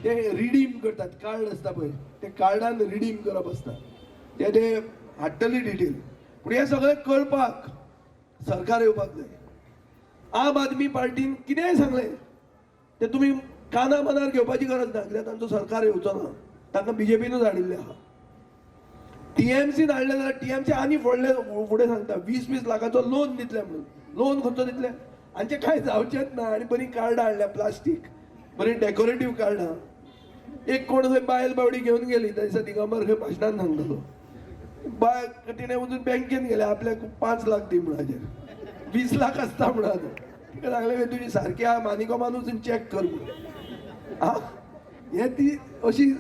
ते रिडीम करतात. कार्ड आसता पळय, ते कार्डान रिडीम करप आसता. ते ते हाडटली डिटेल. पूण हें सगळें करपाक सरकार येवपाक जाय. आम आदमी पार्टीन कितेंय सांगलें तें तुमी काना मनार घेवपाची गरज ना, कित्याक तांचो सरकार येवचो ना. तांकां बीजेपीनूच हाडिल्लें आहा. टीएमसीन हाडलें जाल्यार टीएमसी आनी फुडले फुडें सांगता 20-20 लाखाचो लोन दितले म्हणून. लोन खंयचो दितले? हांचें कांय जावचेंच ना. आनी बरीं कार्डां हाडल्या, प्लास्टीक, बरीं डेकोरेटीव कार्डां. एक कोण खंय बायल बावडी घेवन गेली त्या दिसा, दिगंबर खंय भाशणान सांगतालो, बाय तिणें वचून बँकेन गेले, आपल्याक 5 लाख दी म्हणून. हाजेर 20 लाख आसता म्हणून. तिका सांगलें, तुजी सारकी आहा, मानिकोमान वचून चॅक कर म्हणून. आं, हे ती अशी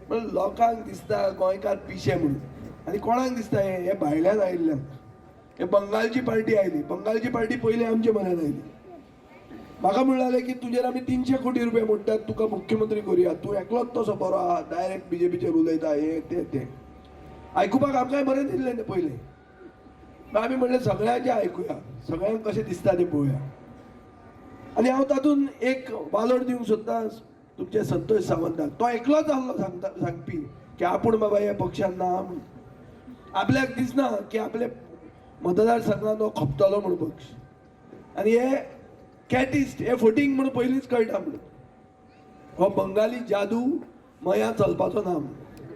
म्हण लोकांक दिसता गोंयकार पिशे म्हणून. आनी कोणाक दिसता हें? हे भायल्यान आयिल्ल्यांक. हे बंगालची पार्टी आयली. बंगालची पार्टी पयली आमच्या मनान आयली. म्हाका म्हणलें की तुजेर आमी 300 कोटी रुपया मोडटात, तुका मुख्यमंत्री करुया, तूं एकलोच तसो बरो आहा, डायरेक्ट बीजेपीचेर उलयता. हें तें तें आयकुपाक आमकांय बरें दिसलें तें पयलें. मागीर आमी म्हणलें, सगळ्यांचें आयकुया, सगळ्यांक कशें दिसता तें पळोवया. आनी हांव तातूंत एक वालोर दिवंक सोदता तुमच्या संतोष सावंताक. तो एकलोच आहलो सांगता सांगपी की आपूण बाबा ह्या पक्षान ना म्हणून. आपल्याक दिसना की आपले मतदारसंघात हो खपतलो म्हूण पक्ष आनी हे कॅटिस्ट, हे फटींग म्हणून पयलींच कळटा म्हणून. हो बंगाली जादू मया चलपाचो ना म्हणून.